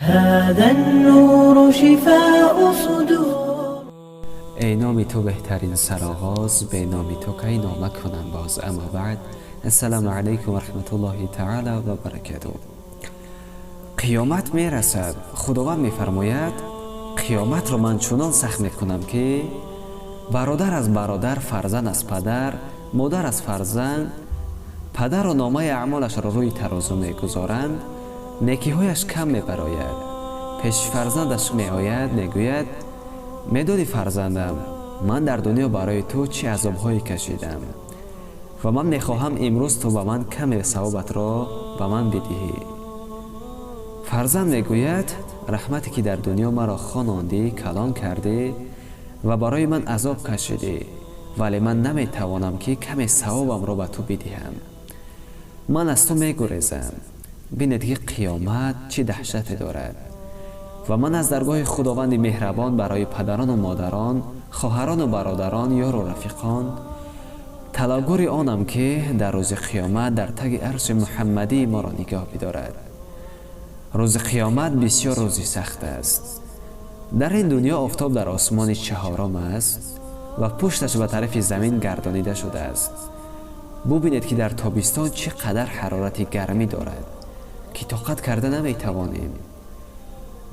هذا النور شفاء صدور. Эй номи ту беҳтарин сароғоз, бе номи ту кай нома кунам боз. Аммо баъд, ассалому алайкум ва раҳматуллоҳи таъала ва баракатуҳ. Қиёмат мерасад. Худованд мефармояд: қиёматро ман чунон сахт мекунам, ки бародар аз бародар, фарзанд аз падар, модар аз фарзанд, падару номаи аъмолашро рӯи тарозу мегузоранд, некиҳояш кам мебарояд. Пеши фарзандаш меояд, мегӯяд: медонӣ, фарзандам, ман дар дунё барои ту чӣ азобҳое кашидам ва ман мехоҳам имрӯз ту ба ман каме савобатро ба ман бидиҳӣ. Фарзанд мегӯяд: раҳмате, ки дар дунё маро хонондӣ, калон кардӣ ва барои ман азоб кашидӣ, вале ман наметавонам, ки каме савобамро ба ту бидиҳам, ман аз ту мегурезам. Бинед, ки қиёмат чӣ даҳшате дорад. Ва ман аз даргоҳи Худованди меҳрабон барои падарону модарон, хоҳарону бародарон, ёру рафиқон талабгори онам, ки дар рӯзи қиёмат дар таги арши муҳаммадӣ моро нигоҳ бидорад. Рӯзи қиёмат бисёр рӯзи сахт аст. Дар ин дунё офтоб дар осмони чаҳорум аст ва пушташ ба тарафи замин гардонида шудааст. Бубинед, ки дар тобистон чӣ қадар ҳарорати гармӣ дорад, ки тоқат карда наметавонем.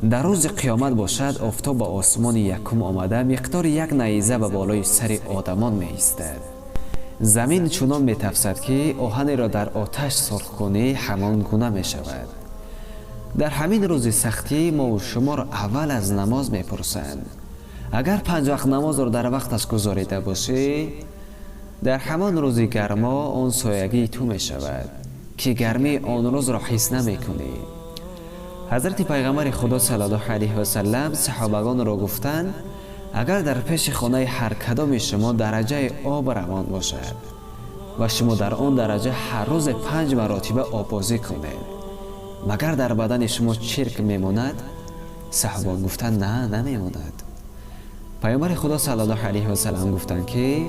Дар рӯзи қиёмат бошад, офтоб ба осмони якум омада, миқдори як найза ба болои сари одамон меистад. Замин чунон метафсад, ки оҳанеро дар оташ сурх кунӣ, ҳамон гуна мешавад. Дар ҳамин рӯзи сахтӣ мову шуморо аввал аз намоз мепурсанд. Агар панҷ вақт намозро дар вақташ гузорида бошӣ, дар ҳамон рӯзи гармо он соягии ту мешавад, ки гармии он рӯзро ҳис намекунӣ. Ҳазрати пайғамбари Худо саллаллоҳу алайҳи васаллам саҳобагонро гуфтанд: агар дар пеши хонаи ҳар кадоми шумо дараҷаи об равон бошад ва шумо дар он дараҷа ҳар рӯзе панҷ маротиба оббозӣ кунед, магар дар бадани шумо чирк мемонад? Саҳобон гуфтанд: на, намемонад. Пайғамбари Худо саллаллоҳу алайҳи васаллам гуфтанд, ки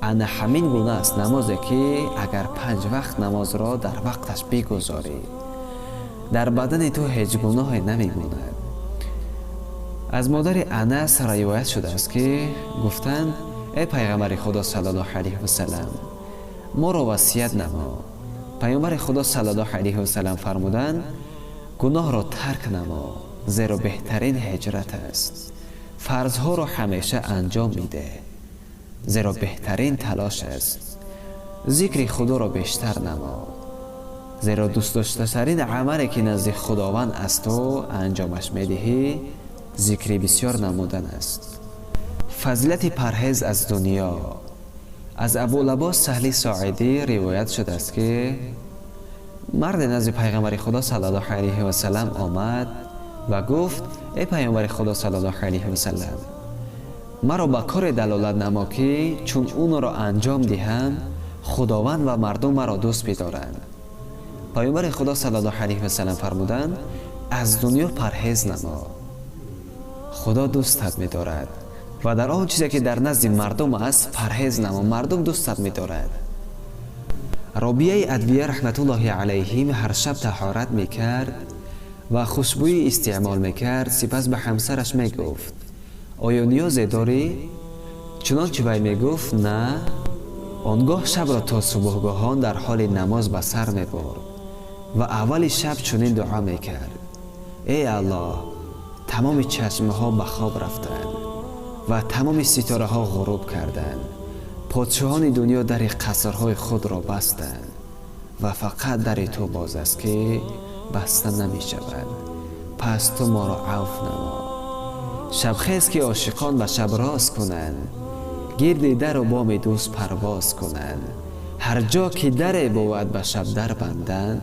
ана ҳамин гуна аст намозе, ки агар панҷ вақт намозро дар вақташ бигузорӣ, дар бадани ту ҳеҷ гуноҳе намемонад. Аз модари Анас ривоят шудааст, ки гуфтанд: эй пайғамбари Худо саллаллоҳу алайҳи васаллам, моро васият намо. Пайғамбари Худо саллаллоҳу алайҳи васаллам фармуданд: гуноҳро тарк намо, зеро беҳтарин ҳиҷрат аст. Фарзҳоро ҳамеша анҷом бидеҳ, зеро беҳтарин талош аст. Зикри Худоро бештар намо, зеро дӯстдоштатарин амале, ки назди Худованд аз ту анҷомаш медиҳӣ, зикри бисёр намудан аст. Фазилати парҳез аз дунё. Аз Абулабос Саҳли Соидӣ ривоят шудааст, ки марде назди пайғамбари Худо саллаллоҳу алайҳи васаллам омад ва гуфт: эй пайғамбари Худо саллаллоҳу алайҳи васаллам, маро ба коре далолат намо, ки чун онро анҷом диҳам, Худованд ва мардум маро дӯст бидоранд. Пайғамбари Худо саллаллоҳу алайҳи васаллам фармуданд: аз дунё парҳез намо, Худо дӯстат медорад, ва дар он чизе, ки дар назди мардум аст, парҳез намо, мардум дӯстат медорад. Робияи Адвия раҳматуллоҳи алайҳим ҳар шаб таҳорат мекард ва хушбӯӣ истеъмол мекард. Сипас ба ҳамсараш мегуфт: оё ниёзе дорӣ? Чунончи вай мегуфт: на, он гоҳ шабро то субҳгоҳон дар ҳоли намоз ба сар мебурд ва аввали шаб чунин дуо мекард: эй Аллоҳ, тамоми чашмҳо ба хоб рафтанд ва тамоми ситораҳо ғуруб карданд, подшоҳони дунё дари қасрҳои худро бастанд ва фақат дари ту боз аст, ки баста намешавад, пас ту моро авф намо. Шабхез, ки ошиқон ба шаб роз кунанд, гирди дару боми дӯст парвоз кунанд. Ҳар ҷо ки даре бувад, ба шаб дар банданд,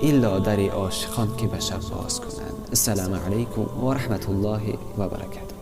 илло дари ошиқон, ки ба шаб боз кунанд. Ассалому алайкум ва раҳматуллоҳи ва баракатуҳ.